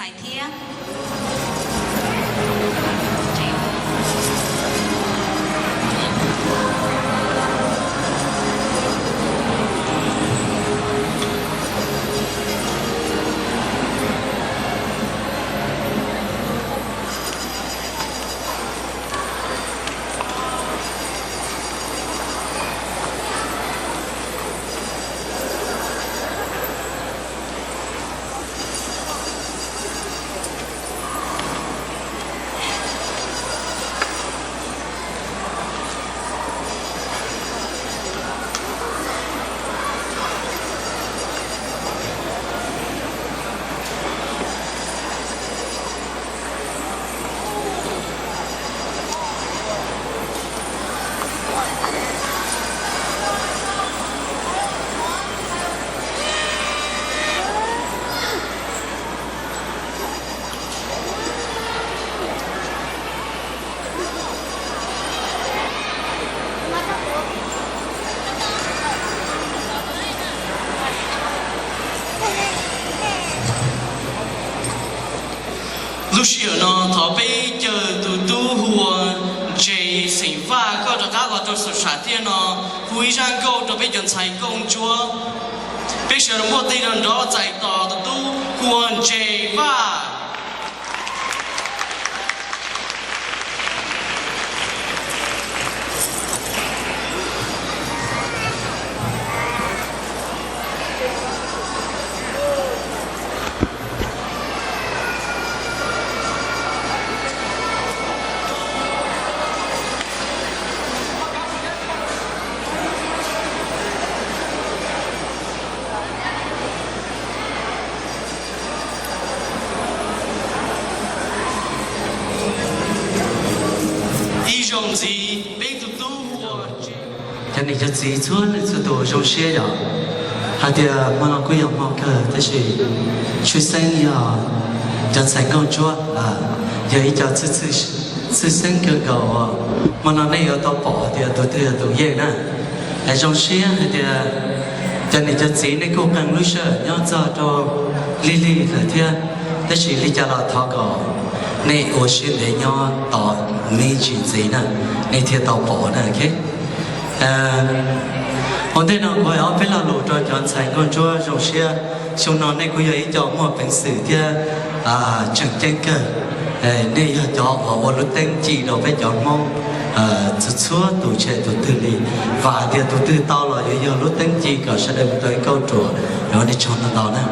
Ntxhais thiab. Lub sij hawm no thov peb caw tus tub hu ua Ntses xeem Vaj koj rov qab los rau saum sam thiaj no hu ib zaj nkauj rau peb cov ntxhais nkauj ntsuab. Peb sawv daws muaj tig nrov txais tos tus tub hu ua Ntses Vaj. Ib zaug ntxiv peb tus tub hu ua Ntses. Cov niam cov txiv txhua leej txhua tus zoo siab yom, hais tias hmo no kuj yog hmo kawg tab sis tshwj xeeb yog cov ntxhais nkauj ntsuab yog ib co tshwj xeeb kawg nkaus. Hmo no nej yuav tau pom hais tias tus twg yog tus yeej na. Es zoo siab hais tias cov niam cov txiv nej kuj qee lub sij hawm nyob txog rau lig lig lawm thiab, tab sis li cas los thov kom nej ua siab ntev nyob tos me ntsis ntxiv na, nej thiaj tau pom na. Ua ntej no kuv hais ob peb lo lus rau cov ntxhais nkauj ntsuab zoo siab. Xyoo no nej kuj yog ib co muaj peev xwm thiab tseem ceeb kawg. Nej yog cov uas ua lub teeb ci rau peb cov Hmoob txhua txhua tus, tsis hais tus twg li. Vam hais tias tus twg tau los yuav yog lub teeb ci kom sawv daws mus rau ib kauj ruam. Ua nej tsaug ntau ntau na.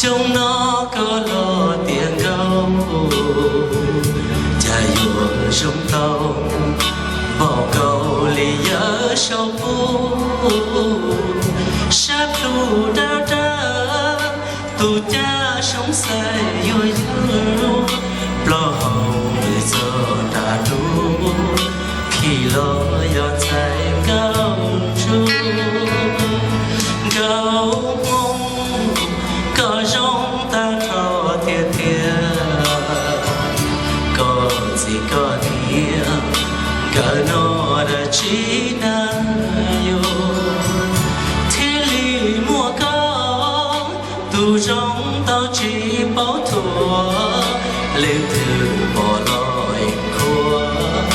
Xyoo no koj los tiav nkauj, cas yuav zoo tau npaum nkaus li yawm saub pub. Sab plhu dawb dawb, tus caj soob xais yuav yuav, plaub hau lwm txog nram dub, khi los yog ntxhais nkauj ntsuab. Nkauj Hmoob, koj zoo tag nrho tiag tiag, koj txiv koj niam nkawd no dab tsi dag yuav thiaj li muaj koj tus zoo tau tsis paub thuam, leej twg pom los yeej qhuas,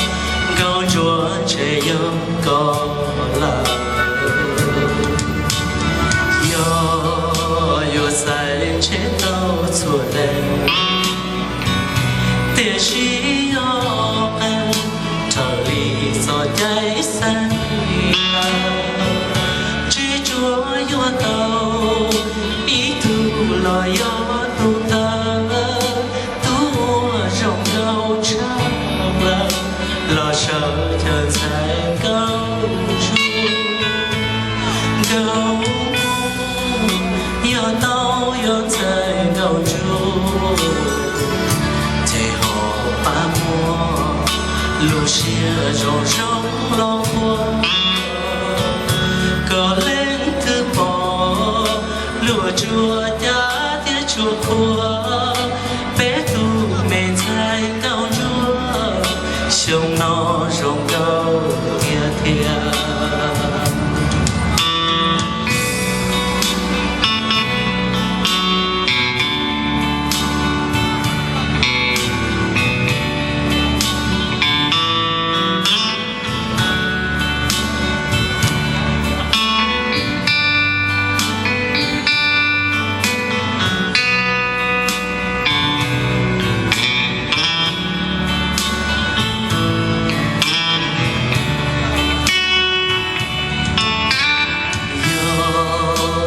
nkauj ntsuab ntshe yog koj lawm. Yog yuav xaiv ntshe tau txhua leej, tiam sis yog qee raws li txoj cai xeeb lawm, tsis tsuas yuav tau ib tug los yog tus ntawd, tus uas zoo nkauj tshaj plaws los sawv chaw ntxhais Nkauj Hmoob, yog tau yuav txais nkauj ntsuab, ces ho pab muab lub siab zoo zoo los qhuas, kom leej twg pom luag tsuas cav thiab tsuas qhuas. Peb tus me ntxhais nkauj ntsuab, xyoo no zoo nkauj tiag tiag.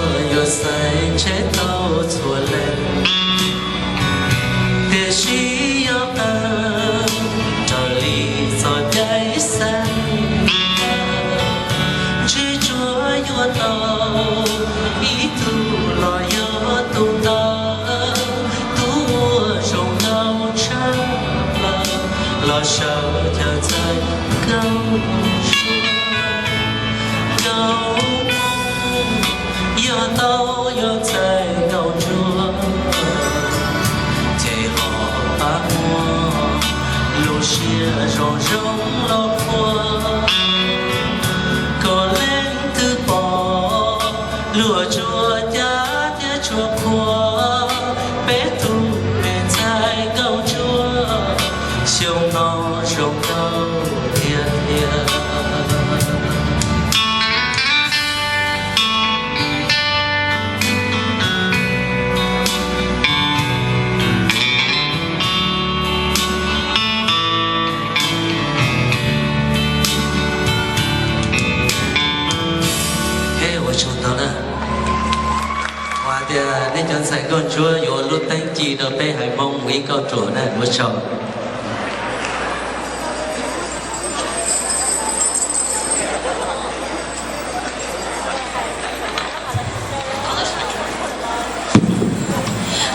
Yog yuav xaiv ntshe tau txhua leej, tiam sis yog qee raws li txoj cai xeeb, ntshe tsuas yuav tau ib tug los yog tus ntawd, tus uas zoo nkauj tshaj plaws los sawv caws txais nkauj ntsuab. Nkauj Hmoob, yog tau yuav txais nkauj ntsuab, ces ho pab muab lub siab zoo zoo los qhuas, kom leej twg pom luag tsuas cav thiab tsuas qhuas. Peb tus me ntxhais nkauj ntsuab, xyoo no zoo nkauj tiag tiag. Ua tsaug ntau na. Hais tias nej cov ntxhais nkauj ntsuab yuav lub teeb ci rau peb haiv Hmoob mus ib kauj ruam na, ua tsaug.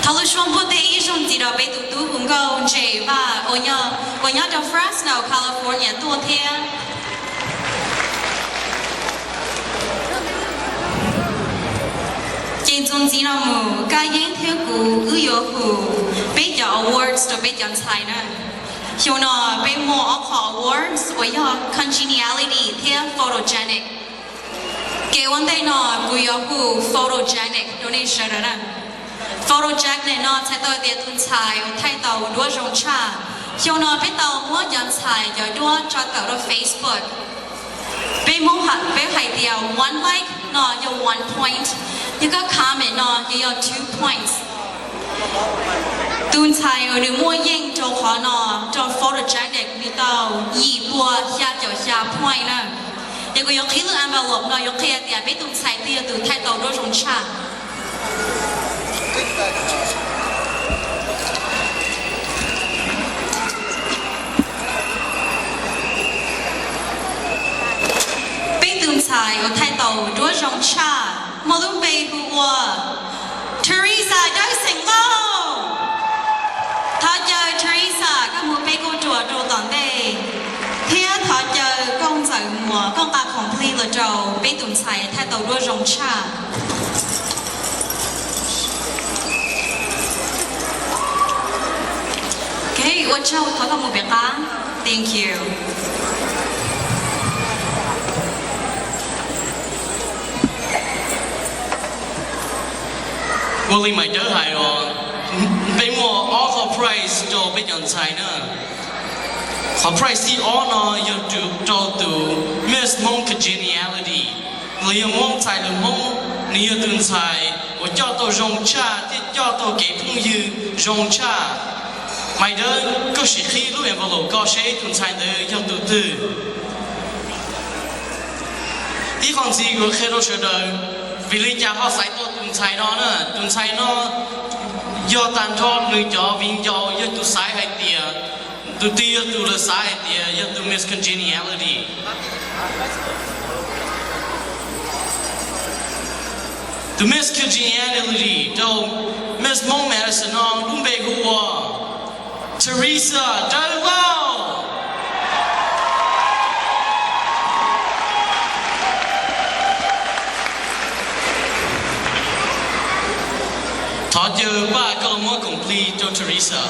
Thov lub suab npuaj teg ib zaug ntxiv rau peb tus tub hu nkauj Ntses Vaj uas nyob rau Fresno, California tuaj thiab. Ces txuas ntxiv no mus Kab Yeeb thiab kuv wb yuav hu peb cov awards rau peb cov ntxhais na. Xyoo no peb muaj ob qho awards uas yog Congeniality thiab Photogenic. Kev ua ntej no kuv yuav hu Photogenic rau nej sawv daws na. Photogenic no txhais tau tias tus ntxhais uas thaij tau duab zoo tshaj. Xyoo no peb tau muab cov ntxhais cov duab tso tawm rau Facebook. Peb Hmoob peb hais tias one like no yog one point, yog koj comment no ces yog two points. Tus ntxhais uas nws muaj yeej rau qhov no rau Photogenic nws tau yim pua xya caum xya point na. Ces kuv yuav qhib lub envelope no yuav qhia tias peb tus ntxhais twg yog tus thaij tau duab zoo tshaj. Peb tus ntxhais uas thaij tau duab zoo tshaj muaj lub npe hu ua Teresa Dawb Xeem Lauj. Thov caw Teresa koj mus peb kauj ruam rau tom ntej, thiab thov caw Kooj Ntxawm Muas koj nqa khoom plig los rau peb tus ntxhais thaij tau duab zoo tshaj. Ok, ua tsaug, thov koj mus pem qab. Thank you. Ua li Maiv Dawb hais os, peb muaj ob qho prize rau peb cov ntxhais na. Qhov prize thib ob no yog rau tus Miss Hmoob Congeniality, los yog Hmoob ntxhais lus Hmoob, nws yog tus ntxhais uas coj tau zoo tshaj thiab coj tau kev phooj ywg zoo tshaj. Maiv Dawb, koj sim qhib lub envelope koj seb tus ntxhais ntawd yog tus twg. Ib qho ntxiv kuv qhia rau sawv daws, vim li cas ho xaiv tau tus ntxhais no na? Tus ntxhais no yog tag nrho nws cov viv ncaus yog tus xaiv hais tias, tus twg yog tus lawv xaiv hais tias yog tus Miss Congeniality. Tus Miss Congeniality rau Miss Hmong Medicine no lub npe hu ua Teresa Dawb Lauj. Thov caw Paj koj los muab compliment rau Teresa.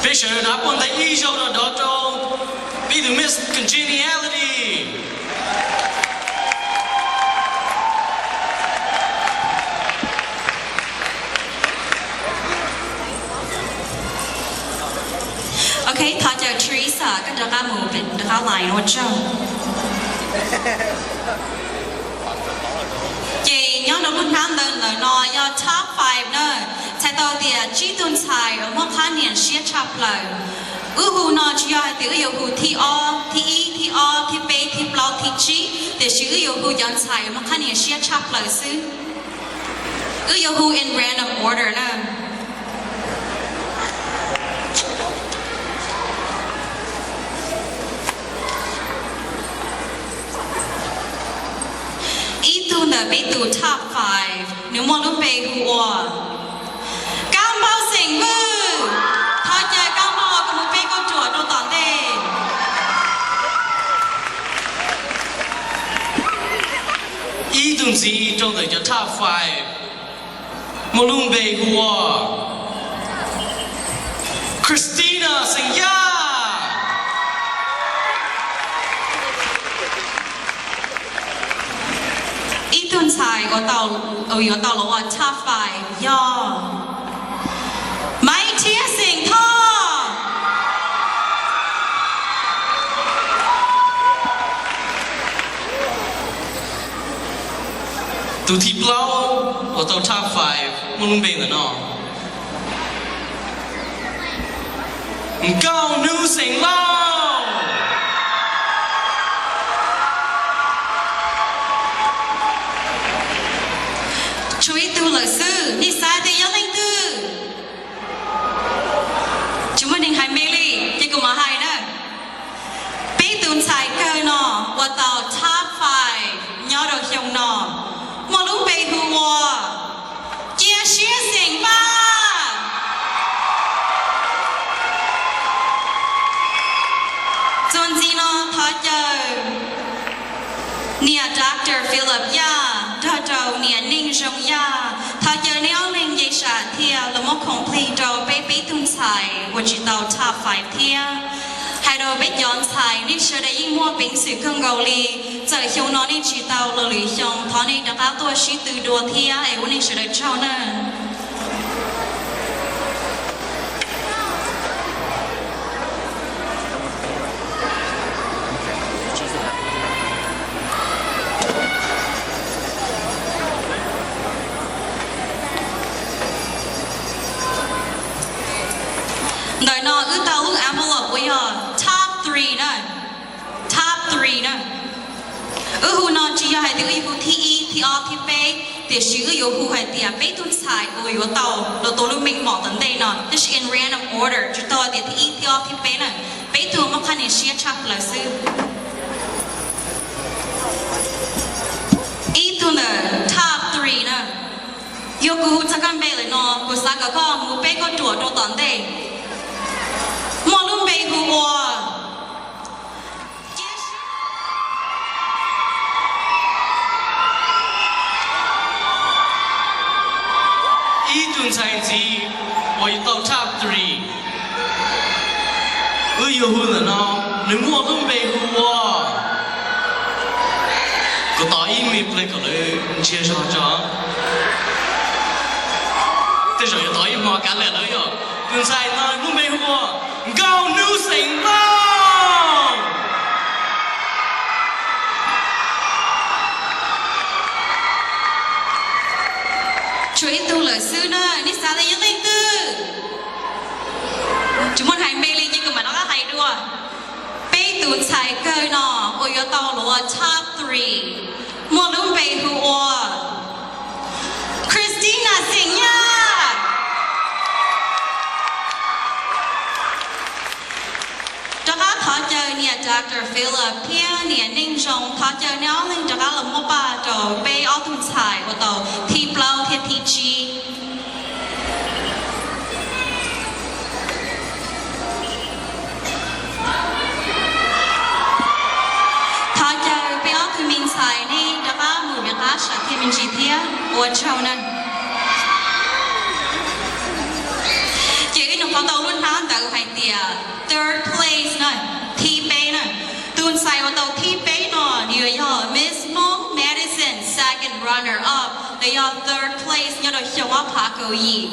Peb sawv daws puag ntais ib zaug no rov rau peb tus Miss Congeniality. Ok, thov caw Teresa koj rov qab mus rov qab line ua tsaug. Ces nyob rau lub hnab ntawv ntawm no yog top five na, txhais tau tias tsib tug ntxhais uas muaj qhab niam siab tshaj plaws. Wb hu no tsis yog hais tias wb yuav hu thib ob, thib ib, thib ob, thib peb, thib plaub, thib tsib, tiam sis wb yuav hu cov ntxhais uas muaj qhab niam siab tshaj plaws xwb. Wb yuav hu in random order na. Ib tug ntawm peb tus top five, nws muaj lub npe hu ua Kab Npauj xeem Vwj. Thov caw Kab Npauj koj mus peb kauj ruam rau tom ntej. Ib tug ntxiv rau ntawm cov top five muaj lub npe hu ua Christina xeem Yaj. Ib tug ntxhais uas yuav tau los ua top five yog Maiv Thiab xeem Thoj. Tus thib plaub uas tau top five muaj lub npe ntawm no, Nkauj Hnub xeem Lauj. Tshuav ib tug lawm xwb, nej xav tias yog leej twg? Tsis muaj neeg hais npe li, ces kuv mam hais na. Peb tus ntxhais kawg no uas tau top five nyob rau xyoo no muaj lub npe hu ua Cia Siab xeem Vaj. Txuas ntxiv no thov caw niam Doctor Philip Yaj nrog rau niam Neej Zoo Yaj, thov caw neb ob leeg nce sam thiab los muab khoom plig rau peb peb tug ntxhais uas tsis tau top five thiab. Hais rau peb cov ntxhais, nej sawv daws yeej muaj peev xwm kawg nkaus li. Txawm xyoo no nej tsis tau los lwm xyoo, thov nej rov qab tuaj sib tw dua thiab es ua nej sawv daws tsaug nawb. Ntawm no wb tau lub envelope uas yog top three na. Top three na. Wb hu no tsis yog hais tias wb yuav hu thib ib, thib ob, thib peb, tiam sis wb yuav hu hais tias peb tug ntxhais uas yuav tau los tau lub meej mom tom ntej no, tab sis in random order, tsis tau hais tias thib ib, thib ob, thib peb na. Peb tug muaj qhab niam siab tshaj plaws xwb. Ib tug ntawm top three na. Yog kuv hu txog koj npe lawm no, kuv xav kom koj mus peb kauj ruam rau tom ntej. Muaj lub npe hu ua ib tug ntxhais ntxiv uas yuav tau top three. Wb yuav hu ntawm no, nws muaj lub npe hu ua, kuv tos ib me pliag kom lawv ntsia zog tso. Tej zaum yuav tos ib hmo kav liam lawv yog. Tus ntxhais no lub npe hu ua Nkauj Hnub xeem Lauj. Tshuav ib tug lawm xwb na, nej xav tias yog leej twg? Tsis muaj hais npe li ces kuv mam rov qab hais dua. Peb tus ntxhais kawg no uas yuav tau los ua top three muaj lub npe hu ua Christina xeem Yaj. Philip thiab niam Neej Zoo, thov caw nej ob leeg rov qab los muab paj rau peb ob tug ntxhais uas tau thib plaub thiab thib tsib. Thov caw peb ob tug me ntxhais nej rov qab mus rov qab sam thiaj me ntsis thiab ua tsaug na. Ces wb nug qhov tau lub hnab ntawd hais tias third place na, thib peb na. Tus ntxhais uas tau thib peb no nws yuav yog Miss Hmong Medicine second runner up, los yog third place nyob rau xyoo ob phav kaum yim.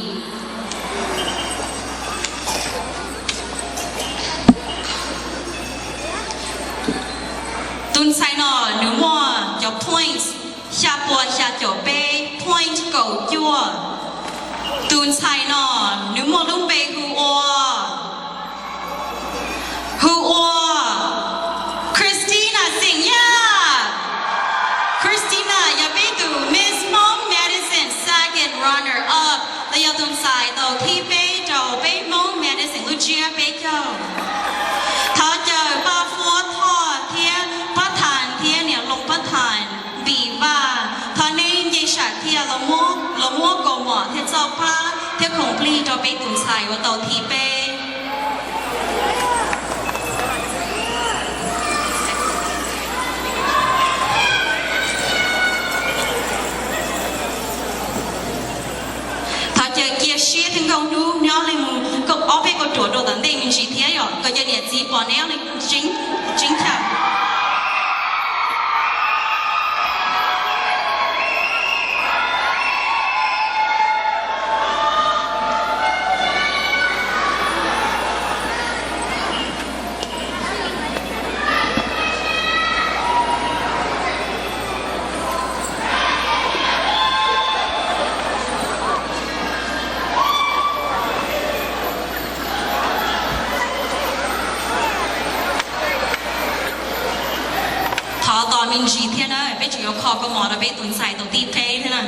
Tus ntxhais no nws muaj cov points xya pua xya caum peb, point kaum cuaj. Tus ntxhais no nws muaj lub npe hu ua, hu ua Christina Xeem Yaj. Christina yog peb tus Miss Hmong Medicine second runner up, los yog tus ntxhais tau thib peb rau peb Hmong Medicine lub tsiab peb caug. Thov caw Paj Fuab Thoj thiab Paj Thas thiab niam Loos Paj Thas Npis Vaj, thov nej nce sam thiaj los muab kaus mom thiab txoj pab thiab khoom plig rau peb tus ntxhais uas tau thib peb. Thov caw cia siab thiab nkauj hnub nyob li mus ob peb kauj ruam rau tom ntej me ntsis thiab yom, kom cov niam txiv pom neb ob leeg tseeb chaw. Thov tos me ntsis thiab na, peb tseem yuav kho kaus mom rau peb tus ntxhais tau thib peb thiab na.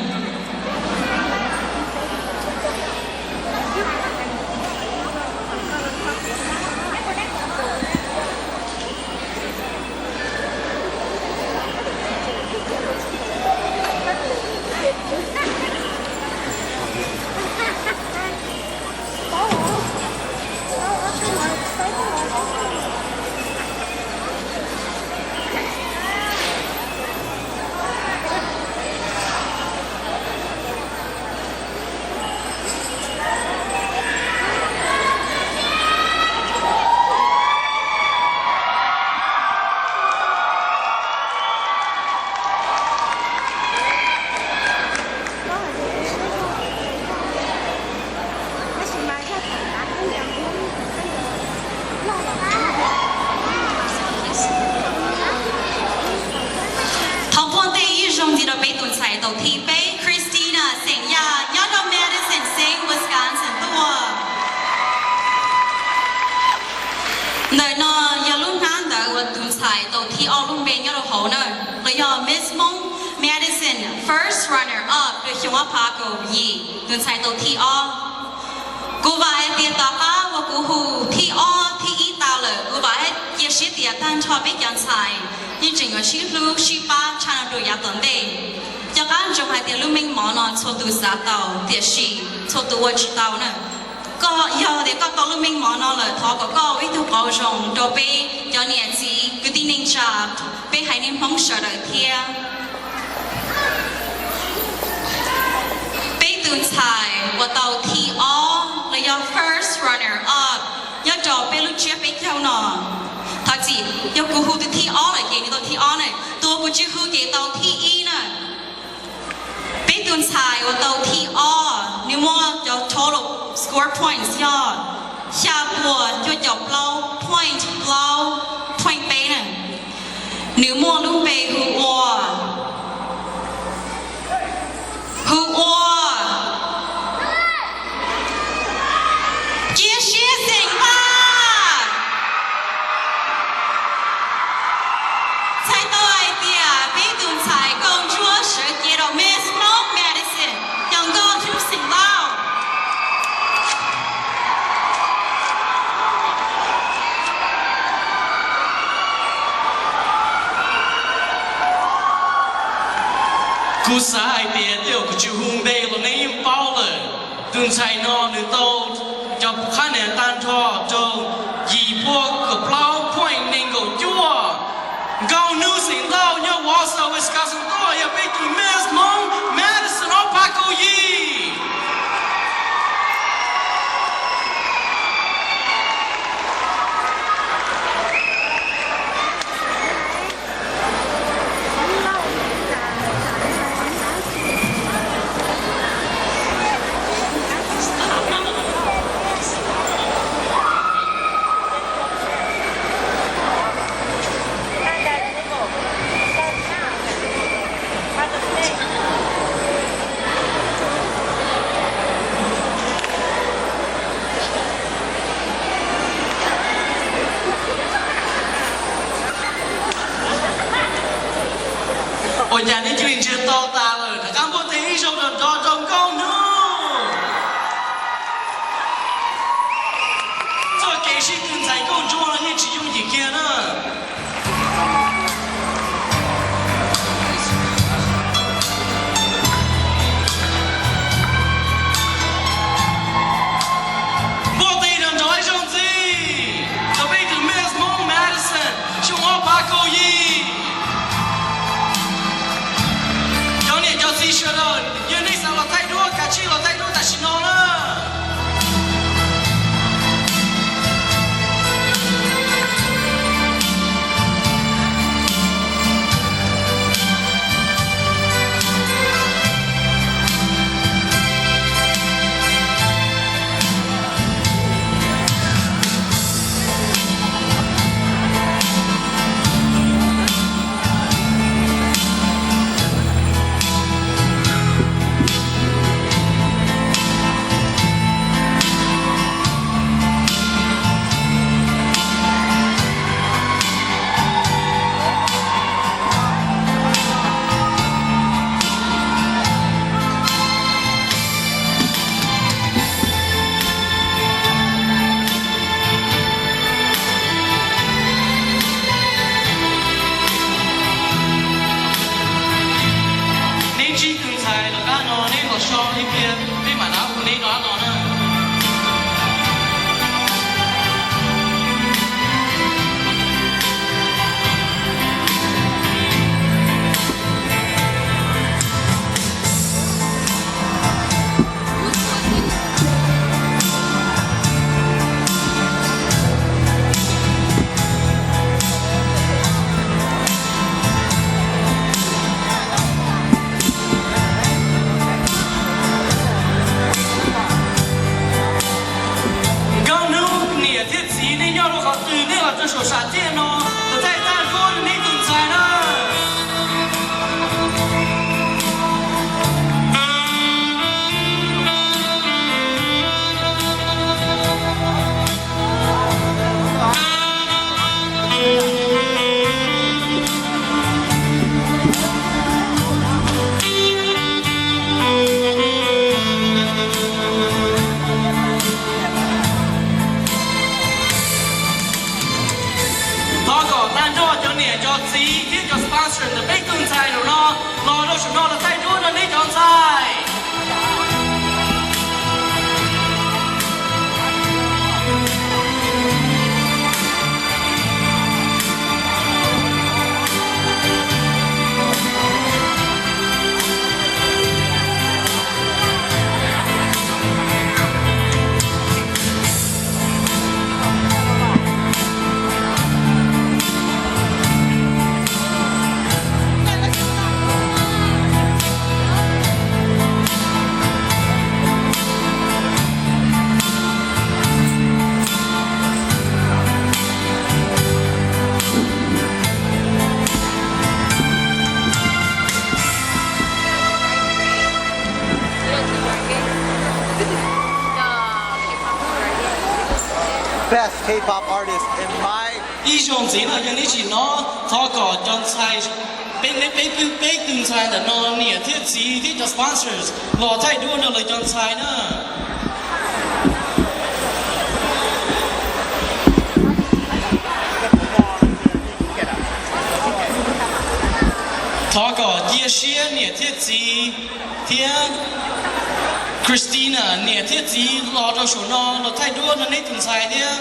Thov npuaj ntej ib zaug ntxiv rau peb tus ntxhais tau thib peb, Christina Xeem Yaj nyob rau Madison State, Wisconsin tuaj. Ntawm no yog lub hnab ntawv uas tus ntxhais tau thib ob lub npe nyob rau hauv na, los yog Miss Hmong Madison first runner up rau xyoo ob phav kaum yim, tus ntxhais tau thib ob. Kuv vam hais tias tom qab uas kuv hu thib ob thib ib tau lawm, kuv vam hais cia siab tias tag nrho peb cov ntxhais yeej tseem yuav sib hlub sib pab tshaj no rau yav tom ntej. Cov qab ntsoov hais tias lub meej mom no txhua tus xav tau, tiam sis txhua tus ua tsis tau na. Koj yog tias koj tau lub meej mom no lawm, thov kom koj ua ib tug qauv zoo rau peb cov niam txiv kwv tij neej tsa, peb haiv neeg Hmoob sawv daws thiab. Peb tus ntxhais uas tau thib ob los yog first runner up nyob rau peb lub tsiab peb caug no. Thov txim, yog kuv hu tus thib ob lawm ces nws tau thib ob na, tus kuv tsis hu ces tau thib ib na. Peb tus ntxhais uas tau thib ob, nws muaj cov total score points yog xya puas cuaj caum plaub point plaub, point peb na. Nws muaj lub npe hu ua, hu ua Cia Siab Xeem Vaj. Txhais tau hais tias peb tus ntxhais Nkauj Ntsuab sawv cev rau Miss Hmong Madison, yog Nkauj Ntsuab Xeem Lauj. Kuv xav hais tias tej uas kuv tsis hu npe los nej yeej paub lawm. Tus ntxhais no nws tau cov qhab nia tag nrho rau yim pua kaum plaub point nees nkaum cuaj. Nkauj hnub xeem Lauj nyob Wausau, Wisconsin tuaj yog peb tus Miss Hmoob Madison ob phav kaum yim. Ua cas nej cia li ntsiag to tas lawm? Rov qab npuaj tes ib zaug nrov nrov rau nkauj hnub. Txoj kev sib tw ntxhais nkauj ntsuab no yeej tsis yooj yim kiag na. Npuaj tes nrov nrov ib zaug ntxiv rau peb tus Miss Hmoob Madison xyoo ob phav kaum yim. Cov niam cov txiv sawv daws, yog nej xav los thaij duab, kav tsij los thaij duab tam sim no na. Neb ntsib tus ntxhais rov qab no, neb los so ib pliag, peb mam rov hu neb rov qab los na. Nkauj hnub niam thiab txiv, nej nyob rau qhov twg, nej los rau saum sam thiaj no, los thaij tag duab rau neb tus ntxhais na. Thov kom tag nrho cov niam cov txiv thiab cov sponsor ntawm peb tus ntxhais zaum no los rau saum no los thaij duab rau neb cov ntxhais. Best K-pop artist in my Ib zaug ntxiv no yog neb tsis hnov, thov kom cov ntxhais, peb, peb, peb tus ntxhais ntawm no niam thiab txiv thiab cov sponsors los thaij duab nrog lawv cov ntxhais na. Thov kom cia siab niam thiab txiv thiab Christina niam thiab txiv los rau saum no los thaij duab rau neb tus ntxhais thiab.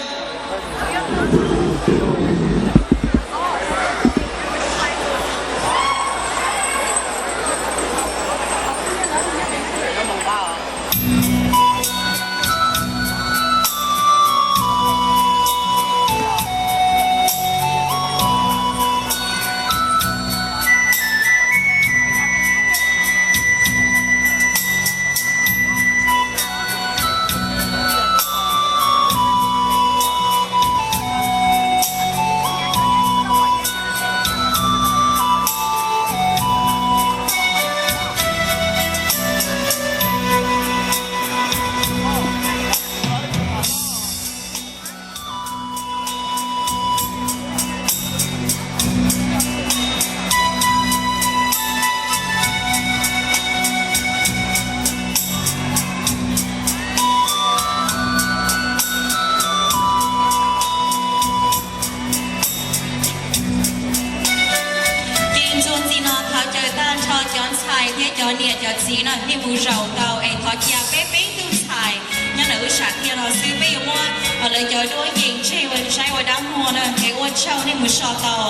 Ces txuas ntxiv no thov caw tag nrho cov ntxhais thiab cov niam cov txiv no nej mus zaum tau es thov cia peb peb tug ntxhais nyob ntawm wb sam thiaj no xwb, peb yuav muab lawv cov duab yees tseg ua saib ua dab muag na, es ua tsaug nej mus so tau.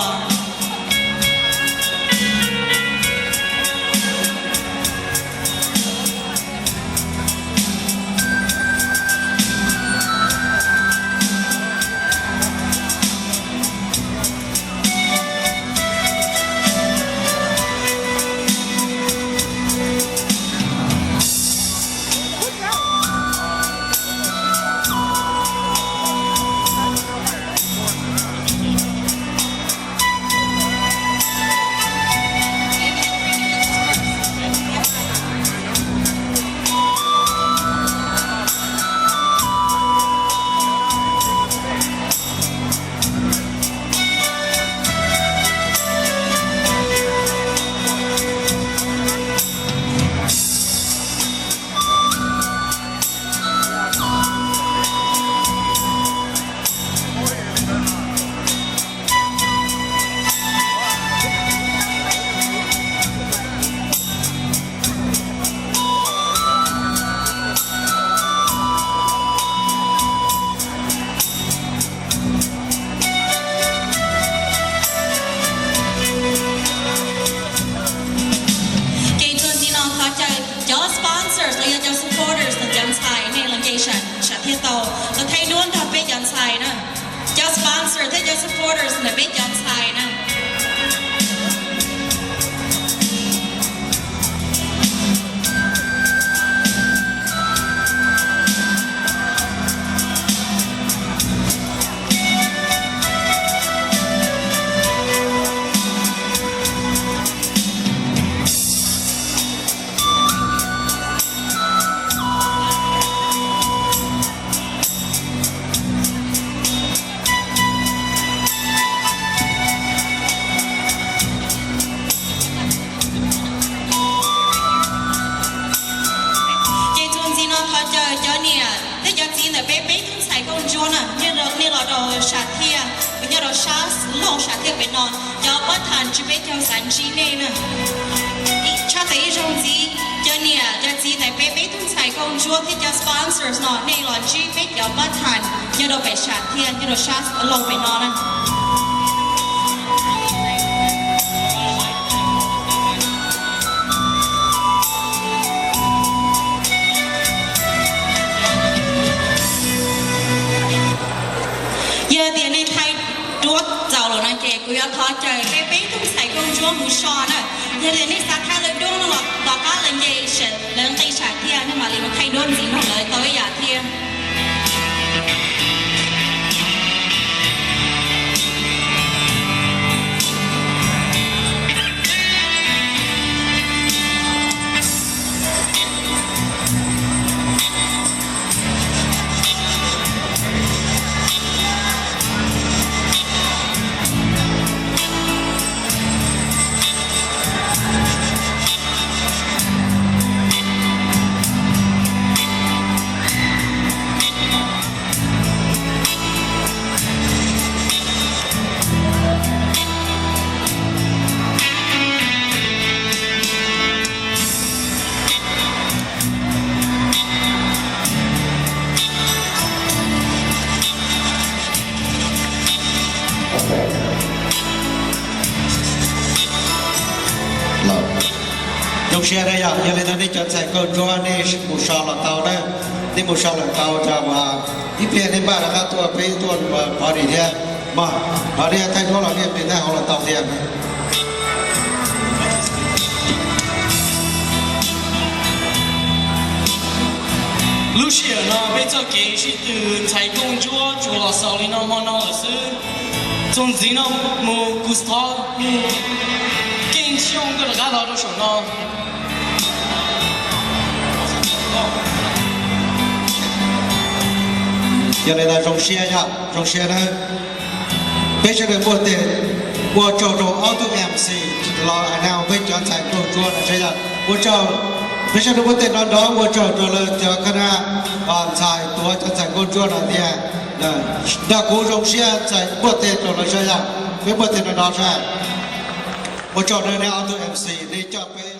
Ces txuas ntxiv no thov caw cov sponsors los yog cov supporters ntawm cov ntxhais nej los nce sam thiaj tau los thaij duab nrog peb cov ntxhais na. Cov sponsors thiab cov supporters ntawm peb cov ntxhais na. Ces txuas ntxiv no thov caw cov niam thiab cov txiv ntawm peb peb tug ntxhais nkauj ntsuab na, nej los rau sam thiaj, nyob rau sab laug sam thiaj pem no, cov pab tham ntsib peb caug xav ntsib nej na. Tshaj tawm ib zaug ntxiv, cov niam cov txiv ntawm peb peb tug ntxhais nkauj ntsuab thiab cov sponsors no nej los ntsib peb cov pab tham nyob rau pem sam thiaj nyob rau sab laug pem no na. Yog tias nej thaij duab txaus lawm no ces kuv yuav thov caw peb peb tug ntxhais nkauj ntsuab mus so na. Yog tias nej xav thaij lawv duab no los tom qab lawv nce lawv nqi sam thiaj nej mam li mus thaij duab ntxiv nrog lawv tau ib yam thiab. Yog li ntawd nej cov ntxhais nkauj ntsuab nej mus so los tau na, nej mus so los tau, ib pliag nej npaj rov qab tuaj peb tuaj ua party thiab. Mas no nej thaij duab los nej qiv thaij hauv los tau thiab. Lub sij hawm no peb txoj kev sib tw ntxhais nkauj ntsuab tsuas los xaus li no hmo no lawm xwb. Txuas ntxiv no mus kuv thov mus Keej Xyooj koj rov qab los rau saum no. Yog li ntawd zoo siab, zoo siab na. Peb sawv daws npuaj teg, ua tsaug rau ob tug M C los hais no peb cov ntxhais nkauj ntsuab no saib yog ua tsaug. Peb sawv daws npuaj teg nrov nrov ua tsaug rau lawv cov khab nab, ntxhais tuav cov ntxhais nkauj ntsuab no thiab. Nrog kuv zoo siab txais npuaj teg rau lawv saib yog, peb npuaj teg nrov nrov saib. Ua tsaug rau nej ob tug M C nej coj peb